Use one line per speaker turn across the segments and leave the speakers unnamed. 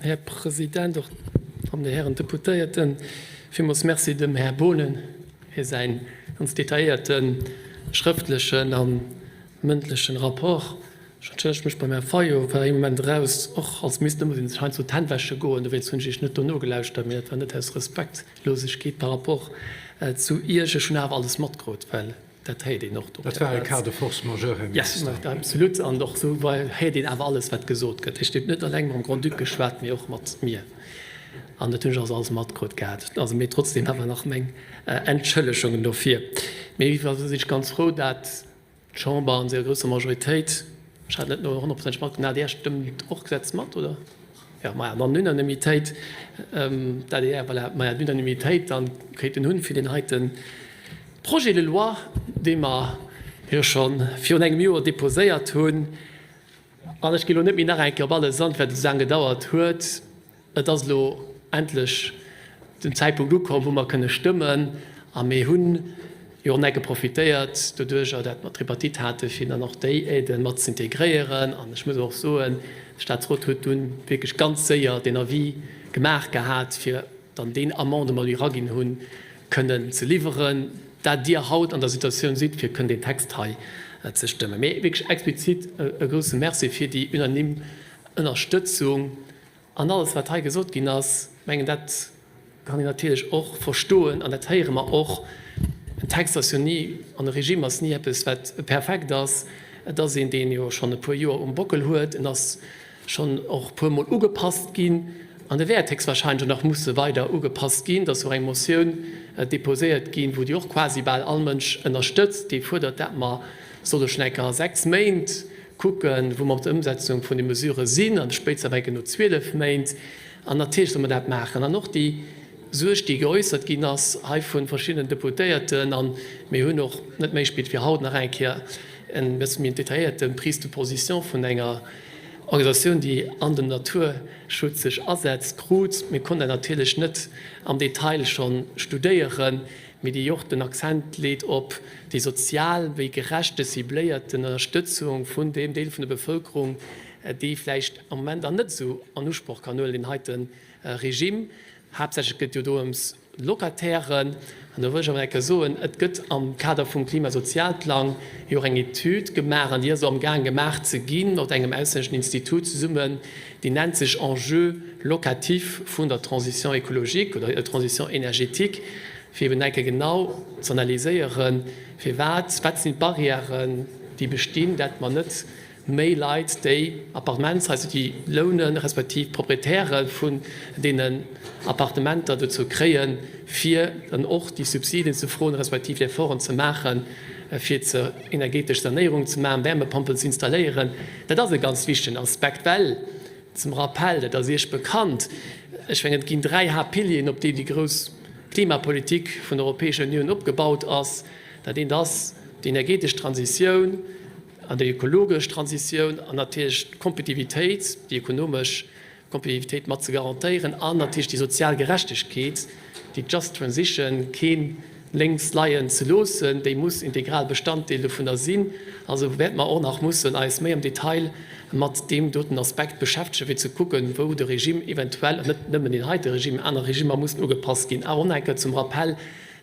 Här President, och Dammen an Hären Deputéierten. Villmools Merci dem Här Boonen fir säi ganz detailléierte schrëftlechen a mëndlechen Rapport. Ech entschëllege mech beim Här Fayot, war ee Moment eraus, och als misst ëmmer sinn, heiansdo d'Hänn wäsche goen, dowéinst hunn ech Iech net do nogelauschtert, mee dat war net aus Respektlosegkeet par rapport zu Iech. Ech hunn awer alles matkrut, well dat héiert een och do op
der Plaz. Dat war e Cas de force majeure, Här Minister.
Jo, absolut. An och esou héiert een awer alles, wat gesot gëtt. Ech hunn net eleng mam Grand-Duc geschwat, mee och mat mir. An dat hunn ech also alles matkrut gehat. Also, mee trotzdem awer nach meng Entschëllegungen dofir. Mee jiddefalls sinn ech ganz frou, dat D'Chamber an senger grousser Majoritéit, ech hat net no honnertprozenteg matgekritt, den adr stëmmt och d'Gesetz mat, oder? Jo, maja, dann l'Unanimitéit, d'ADR, voilà, maja, d'Unanimitéit dann kéinten hunn fir deen heite Projet de loi, dee mer jo scho virun engem Joer déposéiert hunn. An ech ginn elo net méi nach eng Kéier op alles an, wat esou laang gedauert huet. Et ass elo endlech den Zäitpunkt ukomm, wou mer kënne stëmmen. A mir hunn jo och enke profitéiert doduerjer, dat mer d'Tripartite haten, fir dann och déi Aiden mat ze integréieren. An ech muss och soen, de Statsrot huet dunn wierklech ganz séier deen Avis gemaach gehat, fir dann deen Amendement, dee mir eraginn hunn, kënnen ze liwweren, dat Dir haut an der Situatioun sidd, fir kënnen deen Text hei ze stëmmen. Mee wierklech explizit e grouse Merci fir déi unanime Ënnerstëtzung. An alles, wat hei gesot ginn ass, mengen, dat kann een natierlech och verstoen an dat héiere mer och. En Text ass jo ni, an e Regime ass ni eppes, wat perfekt ass. Et ass een, deen jo schonn e puer Joer um Bockel huet. En ass schonn och e puermol ugepasst ginn an e wäert héchstwahrscheinlech och nach musse weider ugepasst ginn. Et ass och eng Motioun déposéiert ginn, wou déi och quasi bal all Mënsch ënnerstëtzt, déi fuerdert, dat mer solle schonn eng Kéier a 6 Méint kucken, wou mer op der Ëmsetzung vun de Mesurë sinn, an spéitstens awer enke no 12 Méint. An natierlech solle mer dat maachen. An och déi Suerg, déi geäussert ginn ass hei vu verschiddenen Deputéierten, a mir hunn och net méi spéit wéi haut nach eng Kéier en bësse méi detailléierte Prise de position vun enger Organisatioun, déi an dem Naturschutz sech asetzt, krut. Mir konnten dat natierlech net am Detail scho studéieren, mee déi och den Accent leet op déi sozial wéi gerechte cibléierten Ënnerstëtzung vun deem Deel vun der Bevëlkerung, déi vläicht am Moment nach net esou an Usproch kann huelen, deen heite Regime. Haaptsächlech gëtt et jo do ëms Locatairen. An do wëll ech awer eng Kéier soen, et gëtt am Kader vum Klimasozialplang jo och eng Etüd gemaach, an déi ass elo amgaang gemaach ze ginn, mat engem auslänneschen Institut zesummen, déi nennt sech Enjeux locatifs vun der Transition écologique oder Transition énergétique, fir eben eng Kéier genau ze analyséieren, firwat, wat sinn d'Barrièren, déi bestinn, dat mer net méi Leit, déi Appartementshaiser, déi lounen, respektiv d'Proprietäre vun deenen Appartementer dozou kréien, fir dann och déi Subsiden ze froen, respektiv d'Efforten ze maachen, fir ze energetesch Sanéierung ze maachen, Wärmepompel ze installéieren. Dat ass e ganz wichtegen Aspekt, well, zum Rappell, dat ass Iech bekannt, ech mengen, et ginn dräi Haaptpilieren, op déi déi grouss Klimapolitik vun der Europäescher Unioun opgebaut ass. Dat eent ass déi energetesch Transitioun, An déi ökologesch Transitioun an natierlech d'Kompetitivitéit, déi ekonomesch Kompetitivitéit mat ze garantéieren an natierlech déi sozial Gerechtegkeet, déi Just Transition, keen lénks leien ze loossen, déi muss integral Bestanddeel dovunner sinn. Also wäerte mer och nach mussen eis méi am Detail mat deem doten Aspekt beschäftegen, fir ze kucken, wou de Regime eventuell, an net nëmmen deen heite Regime, aner Regimmer mussen ugepasst ginn. Awer och nach eng Kéier zum Rappell,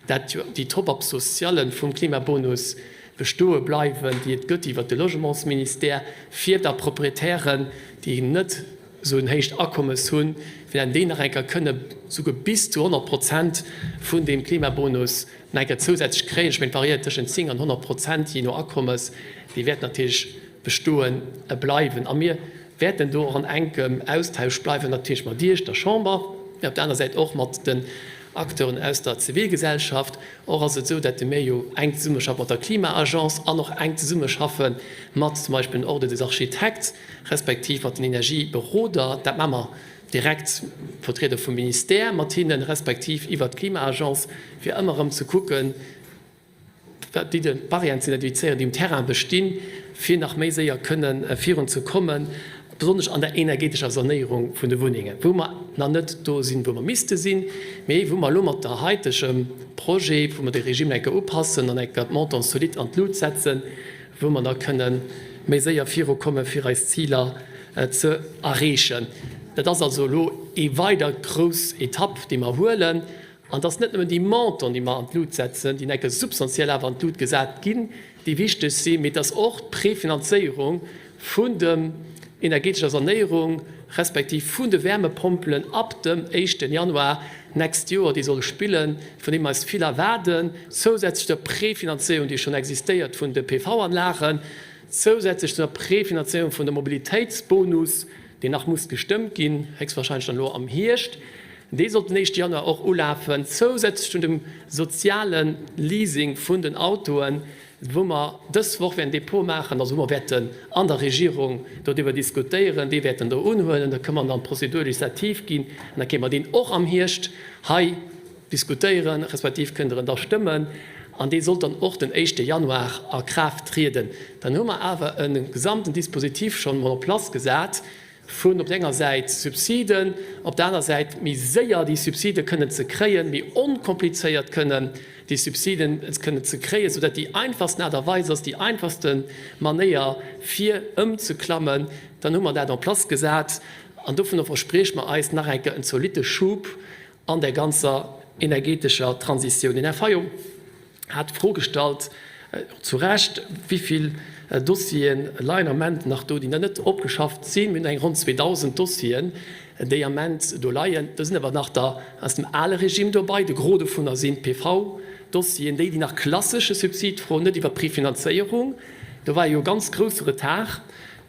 dat jo déi Top-ups socialen vum Klimabonus bestoe bleiwen, déi et gëtt iwwert de Logementsministère fir da Proprietären, déi net esou en héicht Akommes hunn, fir dann déi nach eng Kéier kënne souguer bis zu 100 Prozent vun deem Klimabonus nach eng Kéier zousätzlech kréien. Ech mengen, et variéiert tëschent 10 an 100 Prozent jee no Akommes. Déi wäert natierlech bestoe bleiwen. A mir wäerten do och an enkem Austausch bleiwen, natierlech mat Iech, der Chamber, mä op der aner Säit och mat den Acteuren aus der Zivilgesellschaft. Och ass et esou, datt mir jo enk zesummeschaffe mat der Klima-Agence an och enk zesummeschaffe mat zum Beispill den Ordre des Architectes respektiv mat den Energieberoder. Dat maache mer direkt, Vertrieder vum Ministère mat hinnen, respektiv iwwert d'Klima-Agence, fir ëmmer erëm ze kucken, déi de Barrièren ze identifizéieren, déi um Terrain bestinn, fir nach méi séier kënne virun ze kommen, besonnesch an der energetescher Sanéierung vun de Wunnengen, wou mer nach net do sinn, wou mer misste sinn, mee wou mer elo mat der heitegem Projet, wou mer de Regime eng Kéier upassen an eng Kéier d'Montants zolidd an d'Lut setzen, wou mer da kënne méi séier virukommen, fir eis Ziler ze erreechen. Dat ass also elo ee weider grouss Etapp, déi mer huelen. An et ass net nëmmen déi Montant, déi mer an d'Lut setzen, déi enke substantiell awer an d'Lut gesat ginn, déi wichteg sinn, mee et ass och d'Prefinanzéierung vun der energetescher Sanéierung respektiv vun de Wärmepompelen ab dem éischten Januar d'nächst Joer, déi soll spillen, vun deem mer eis vill erwaarden, zousätzlech zur Prefinanzéierung, déi schonn existéiert vun de PV-Anlagen, zousätzlech zur Prefinanzéierung vun dem Mobilitéitsbonus, deen nach muss gestëmmt ginn, héchstwahrscheinlech dann elo am Hierscht, dee sollt den éischte Januar och ulafen, zousätzlech zu dem soziale Leasing vun den Autoen, wou mer dës Woch wäerten Dépôt maachen, also wou mer wäerten an der Regierung doriwwer diskutéieren, dee wäerten do unhuelen, da kënne mer an d'Procédure législative ginn an da kéinte mer deen och am Hierscht hei diskutéieren, respektiv kënnt Der en da stëmmen an dee sollt dann och den éischte Januar a Kraaft trieden. Dann hu mer awer e gesamten Dispositif schonn emol en place gesat vun op der enger Säit Subsiden, op der aner Säit méi séier déi Subside kënnen ze kréien, méi onkomplizéiert kënnen déi Subsiden kënnen ze kréien, soudatt déi einfachsten Aart a Weis ass, déi einfachste Manéier fir ëmzeklammen. Dann hu mer dat en place gesat an dovunner versprieche mer eis nach eng Kéier en zolitte Schub an der ganzer energetescher Transitioun. Den Här Fayot hat d'Fro gestallt, och zu Recht, wéi vill Dossiere leien am Ament nach do, déi nach net opgeschafft sinn. Mir hunn eng ronn 2.000 Dossieren, déi am Ament do leien. Do sinn awer nach der aus dem ale Regime dobei. De Gros dovunner sinn d'PV-Dossieren, déi, déi nach klassesche Subsid froen, net iwwer Prefinanzéierung. Do war jo e ganz grousse Retard.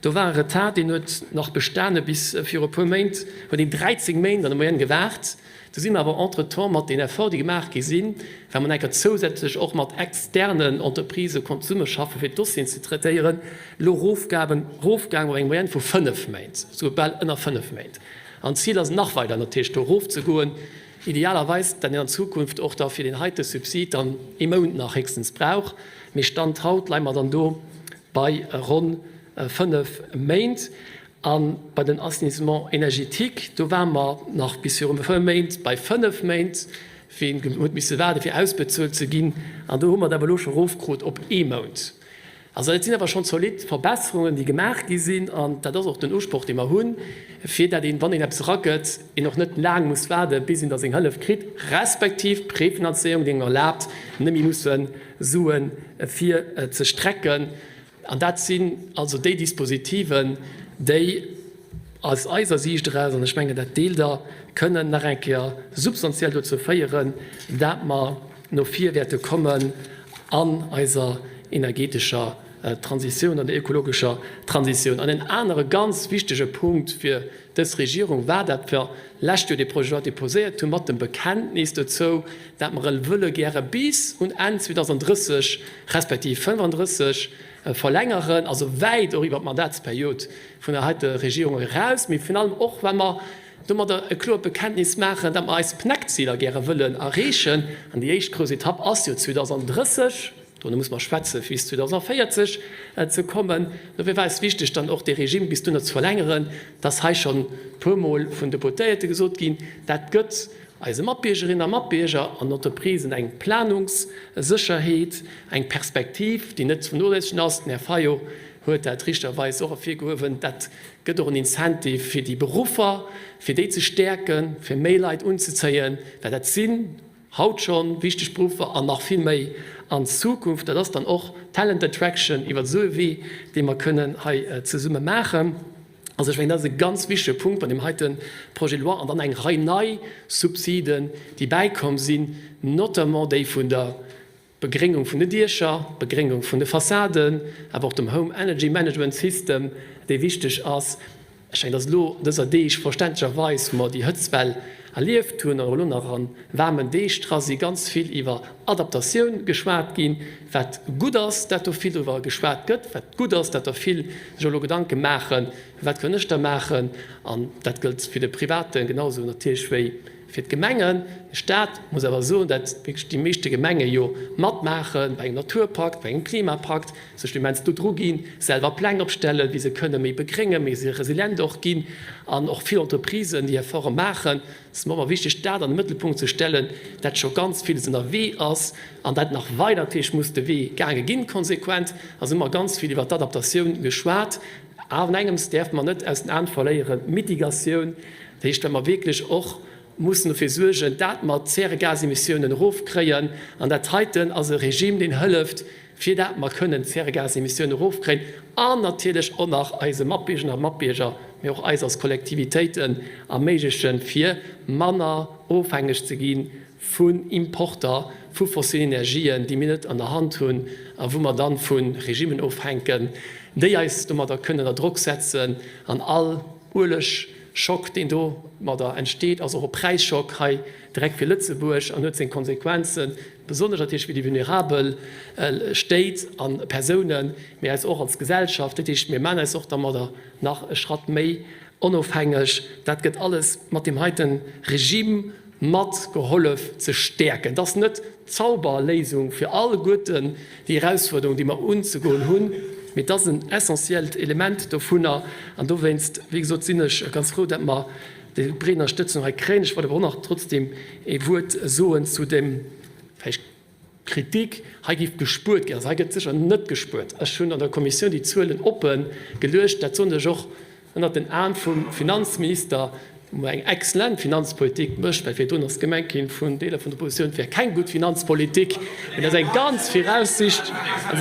Do war e Retard, deen huet nach bestane bis viru e puer Méint, huet een 13 Méint an der Moyenne gewaart. Do si mer awer entretemps mat den Efforten, déi gemaach gi sinn, well mer enker zousätzlech och mat externen Entreprisë konnten zesummeschaffen, fir d'Dossieren ze traitéieren, elo erofgaangen op eng Moyenne vu fënnef Méint, esouguer bal ënner fënnef Méint. An d'Zil ass et, nach weider natierlech do erofzegoen, idealerweis dann een an Zukunft och da fir deen heite Subsid dann ee Mount nach héchstens brauch. Mee Stand haut leie mer dann do bei ronn 5 Méint. A bei den Assainissement énergétique, do ware mer nach bis viru e puer Méint bei 5 Méint, wéi een huet misse waarde fir ausbezuelt ze ginn. An do hu mer et awer elo scho erofkrut op ee Mount. Also dat sinn awer schonn zolidd Verbesserungen, déi gemaach gi sinn. An dat ass och den Usproch, dee mer hunn, fir dat een, wann een eppes eragëtt, een och net laang muss waarde bis een da seng Hëllef kritt, respektiv d'Prefinanzéierung, déi engem erlaabt, net méi musse Sue fir ze strecken. An dat sinn also déi Dispositiven, déi aus eiser Siicht eraus, an ech mengen, dat deelt Der, kënnen nach eng Kéier substantiell dozou féieren, dat mer no vir wäerte kommen an eiser energetescher Transitioun, an der ökologescher Transitioun. An en anere ganz wichtege Punkt fir dës Regierung war, dat mer lescht Joer dee Projet de loi déposéiert hu mat dem Bekenntnis dozou, dat mer e wëlle gäre bis un Enn 2030 respektiv 35 verlängeren, also wäit och iwwert d'Mandatsperiod vun der heite Regierung eraus, mee virun allem och, well mer domadder e kloert Bekenntnis maachen, dat mer eis PNEC-Ziler gäre wëllen erreechen. An déi éischt grouss Etapp ass jo 2030. Dono muss mer schwätzen, fir bis 2040 ze kommen. Dofir war eis wichteg, dann och dee Regime bis dunner ze verlängeren. Et ass hei schonn e puermol vun Deputéierte gesot ginn, dat gëtt eise Matbiergerinnen a Matbierger an Entreprisen eng Planungssécherheet, eng Perspektiv, déi net ze vernoléissegen ass. Den Här Fayot huet dat richterweis och ervirgehuewen. Dat gëtt och en Incentive fir déi Beruffer, fir déi ze stäerken, fir méi Leit unzezéien, well dat sinn haut schonn wichteg Beruffer an nach vill méi an Zukunft. Dat ass dann och Talent Attraction iwwer esou e Wee, dee mer kënnen hei zesumme maachen. Also ech mengen, dat ass e ganz wichtege Punkt bei deem heite Projet de loi. An dann eng Rei nei Subsiden, déi bäikomm sinn, notamment déi vun der Begréngung vun de Diecher, Begréngung vun de Fassaden, awer och dem Home Energy Management System, dee wichteg ass. Ech mengen, dass elo dëser Deeg verständlecherweis, wou mer déi Hëtztwell erlieft hunn an och elo nach a waarmen Deeg dra si, ganz vill iwwer Adaptatioun geschwat ginn, wat gutt ass, dat do vill driwwer geschwat gëtt, wat gutt ass, dat der vill sech elo Gedanke maachen, wat kënn ech da maachen. An dat gëllt fir de Private genau esou natierlech wéi Fir d'Gemengen, de Staat muss awer soen, dat wierklech déi meeschte Gemenge jo matmaachen bei engem Naturpakt, bei engem Klimapakt, sech immens do dru ginn, selwer Pläng opstellen, wéi se kënne méi begréngen, méi resilient och ginn an och vill Entreprisen déi Efforte maachen. Et ass mer ëmmer wichteg, dat an de Mëttelpunkt ze stellen, dat scho ganz villes ënnerwee ass an dat nach weider natierlech muss de Wee gaange ginn konsequent. Also hu mer ganz vill iwwert d'Adaptatioun geschwat. An engems däerfe mer net aus den Aen verléieren, d'Mitigatioun, dat heescht, wa mer wierklech och mussen dofir suergen, dat mer d'Zäregasemissiounen erofkréien. An dat heiten ass e Regime, deen hëlleft, fir dat mer kënnen d'Zäregasemissiounen erofkréien an natierlech och nach eise Matbierger a Matbierger, mee och eis als Kollektivitéiten erméiglechen, fir manner ofhängeg ze gi vun Importer vu fossillen Energien, déi mir net an der Hand hunn a wou mer dann vu Regimmen ofhänken, déi eis domadder kënnen ënner Drock setzen an all Uelegschock, deen domadder entsteet, ass och e Präisschock hei direkt fir Lëtzebuerg an huet seng Konsequenzen, besonnesch natierlech fir déi vulnerabel Stéit a Persounen, mee eis och als Gesellschaft. Dat heescht, mir maachen eis och domadder nach e Schratt méi onofhängeg. Dat gëtt alles mat deem heite Regime mat gehollef ze stäerken. Et ass net d'Zauberléisung fir alleguerten déi Erausfuerderungen, déi mer unzegoen hunn, mee et ass en essentiellt Element dovunner. An dowéinst, wéi gesot, sinn ech ganz frou, datt mer déi breet Ënnerstëtzung hei kréien. Ech wollt awer och nach trotzdem ee Wuert soen zu dem vläicht Kritik, hei géif gespuert ginn. Also hei gëtt sécher net gespuert. Ech hunn an der Kommissioun déi Zuelen oppe geluecht. Dat soen ech och ënnert den Aen vum Finanzminister, wou eng exzellent Finanzpolitik mécht, well virdrun ass gemengt ginn vun Deeler vun der Oppositioun, et wär keng gutt Finanzpolitik. Mee dat ass eng ganz Viraussicht. Dat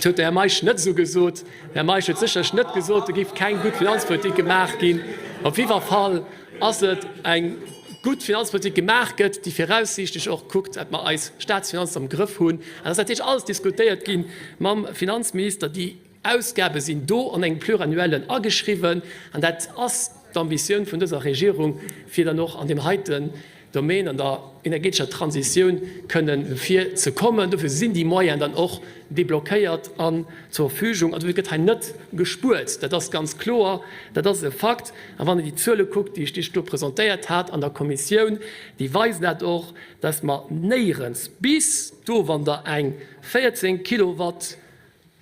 huet de Här Meisch net esou gesot. Den Här Meisch huet sécherlech net gesot, do géif keng gutt Finanzpolitik gemaach ginn. Op jiddwer Fall ass et eng gutt Finanzpolitik gemaach gëtt, déi viraussiichtlech och kuckt, datt mer eis Staatsfinanzen am Grëff hunn. An dat ass natierlech alles diskutéiert gi mam Finanzminister. Déi Ausgabe sinn do an engem Pluriannuellen ageschriwwen. An dat ass d'Ambitioun vun dëser Regierung, fir dann och an deem heiten Domaine, an der energetescher Transitioun kënnen vir ze kommen. Dofir sinn déi Moyenen dann och deblockéiert an zur Verfügung. An dofir gëtt hei net gespuert. Dat ass ganz kloer, dat ass e Fakt. A wann een déi Zuele kuckt, déi ech Iech do presentéiert hat an der Kommissioun, déi weisen dat och, dass mer néierens bis do, wann Der eng 14 Kilowatt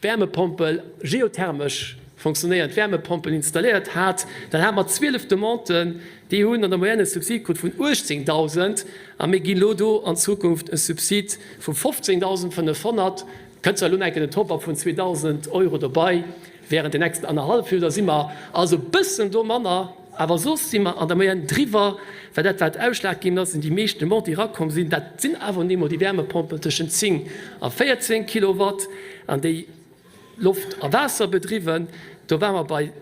Wärmepompel, geothermesch fonctionnéierend Wärmepompel installéiert hat, dann hate mer 12 Demanden, déi hunn an der Moyenne e Subsid krut vun 18.000 a mir ginn elo do an Zukunft e Subsid vu 15.500, kënnt zwar elo nach eng Kéier den Top-up vun 2.000 Euro dobei während den nächsten annerhallef Joer, da si mer also e bëssen do manner. Awer soss si mer an der Moyenne driwwer, well dat wat ausschlaggebend ass, sinn déi meescht Demanden, déi erakomm sinn. Dat sinn awer nun eemol déi Wärmepompen tëschent 10 a 14 Kilowatt an déi Loft a Waasser bedriwwen. Do ware mer bei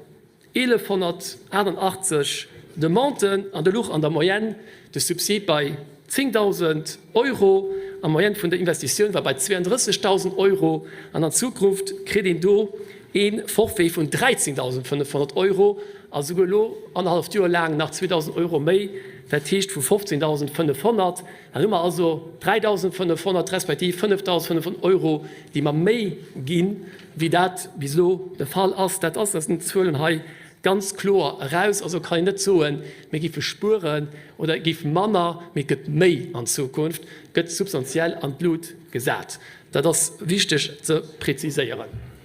1.188 Demanden an do luch an der Moyenne de Subsid bei 10.000 Euro an d'Moyenne vun der Investitioun war bei 32.000 Euro an an Zukunft kritt een do ee Forfait vun 13.500 Euro a souguer elo annerhalleft Joer laang nach 2.000 Euro méi, dat heescht vu 15.500. Dann hu mer also 3.500 respektiv 5.500 Euro, déi mer méi ginn, wéi dat bis elo de Fall ass. Dat ass aus den Zuelen hei ganz kloer eraus. Also kann een net soen, mir géife spueren oder et géif manner, mee et gëtt méi an Zukunft, gëtt substantiell an d'Lut gesat. Dat ass wichteg ze präziséieren.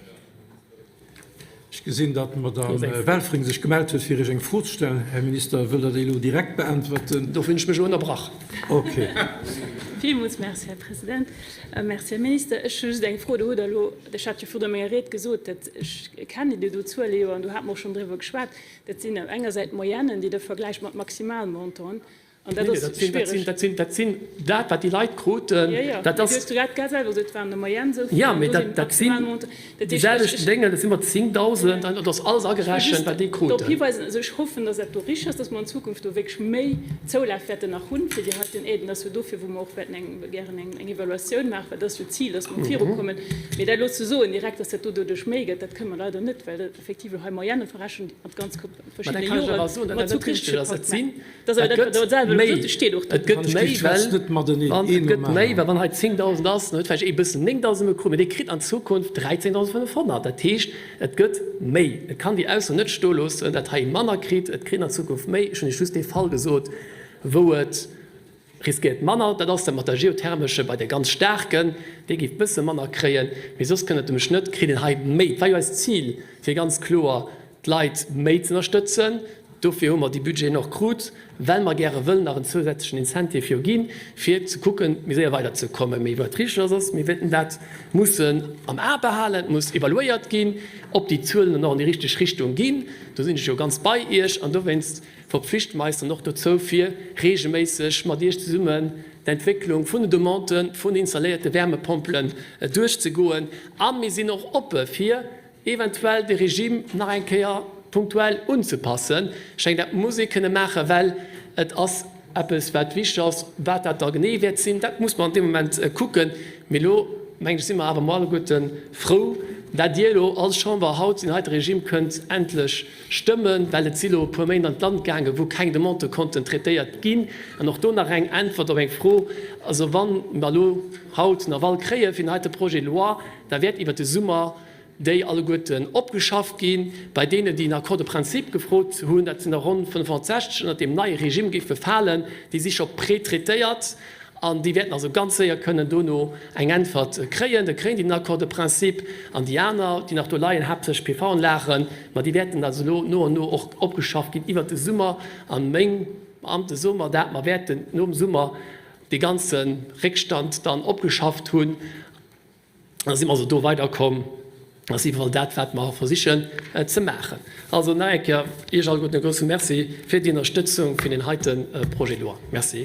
Ech gesinn, datt d'Madame Welfring sech gemellt huet, fir Iech eng Fro ze stellen. Här Minister, wëllt Der déi elo direkt beäntwerten?
Dofir hunn ech mech elo ënnerbrach.
Okay.
Villmools Merci, Här President. Merci, Här Minister. Ech hu just eng Fro. Do hutt Der elo, ech hat jo virdu a menger Ried gesot, datt ech kennen déi do Zuele jo an do hate mer och schonn driwwer geschwat, Dat sinn op enger Säit d'Moyennen, déi Der vergläicht mat Maximalmontanten, an dat ass schwiereg.
Dat sinn, dat sinn dat, wat déi Leit kruten.
Jo, jo,
Dat
mee
ass.
Du hues grad grad selwer gesot, et waren der Moyenne esou vill
Jo,
an
mee
do sinn
dat, dat sinn
d'Maximalmontanten. Dat
déi
heescht, ech,
selwechten
ech.
Déngen, dat sinn mat 10.000 an dat ass alles
Ech wëll
agerechent,
just
wat déi
drop
kruten.
hiweisen, also ech hoffen, dass dat do richtig ass, dass mer an Zukunft do wierklech méi Zoulaf wäerten nach hunn fir déi heiten Aiden. Dat ass jo dofir, wou mer och wäerten eng, gären eng, eng Evaluatioun maachen, well dat ass jo d'Zil, dass mer virukommen. Mee dat elo ze soen direkt, dass dat do doduerch méi gëtt, dat kënne mer leider net, well dat effektiv elo hei Moyenne verrechent mat ganz
verschiddene Joren,
mat zu richtege
Et gëtt méi, et gëtt méi, well wann, et gëtt méi, well wann hei 10.000 ass, dann huet vläicht ee bëssen 9.000 bekomm, mee dee kritt an Zukunft 13.500. Dat heescht, et gëtt méi. Et kann déi Ausso net stoe loossen, datt hei ee manner kritt. Et kritt an Zukunft méi. Ech hunn Iech just dee Fall gesot, wou et Riskéiert manner, dat ass dat mat der geothermesche bei de ganz staarken, dee géif bësse manner kréien, mee soss kënnt et dem Schnëtt kritt een hei méi. Et war jo eist Zil fir ganz kloer d'Leit méi z'ënnerstëtzen. Dofir hu mer déi Budgeten och krut, well mer gäre wëllen nach en zousätzlechen Incentive jo ginn, fir ze kucken, méi séier weiderzekommen. Mee wat richteg ass, ass, mir wäerten dat mussen am A behalen. Et muss evaluéiert ginn, ob déi Zuelen dann och an déi richteg Richtung ginn. Do sinn ech jo ganz bei Iech. An dowéinst verpflichte mer eis dann och dozou, fir reegelméisseg mat Iech zesummen d'Entwécklung vun den Demanden vun den installéierte Wärmepompelen duerchzegoen. A mir sinn och oppe fir eventuell de Regime nach eng Kéier punktuell unzepassen. Ech mengen, dat muss ee kënne maachen, well et ass eppes, wat wichteg ass. Wat dat da genee wäert sinn, dat muss mer an deem Moment kucken. Mee elo, mengen ech, si mer awer emol alleguerte frou, dat Dir elo als Chamber haut deen heite Regime kënnt endlech stëmmen, well et si elo e puer Méint an d'Land gaangen, wou keng Demandë konnten traitéiert ginn. An och do nach eng Äntwert op eng Fro, Also wa mer elo haut den Aval kréie fir den heite Projet de loi, da wäert iwwert de Summer déi alleguerten opgeschafft ginn. Bei deenen, déi en Accord de principe gefrot hunn, dat sinn der ronn 560, ënnert deem neie Regime géife falen, déi si scho prétraitéiert an déi wäerten also ganz séier kënnen dono eng Äntwert kréien. Da kréien déi den Accord de principe. An déi aner, déi nach do leien, haaptsächlech PV-Anlagen, ma déi wäerten also elo no an no och opgeschafft ginn iwwert de Summer. A meng Beamte soe mer dat, mer wäerten nom Summer dee ganze Réckstand dann opgeschafft hunn. Da si mer also do weiderkomm. Dat ass iwwerall dat, wat mer versichen ze maachen. Also nach eng Kéier Iech alleguerten e grousse Merci fir déi Ënnerstëtzung fir deen heite Projet de loi. Merci.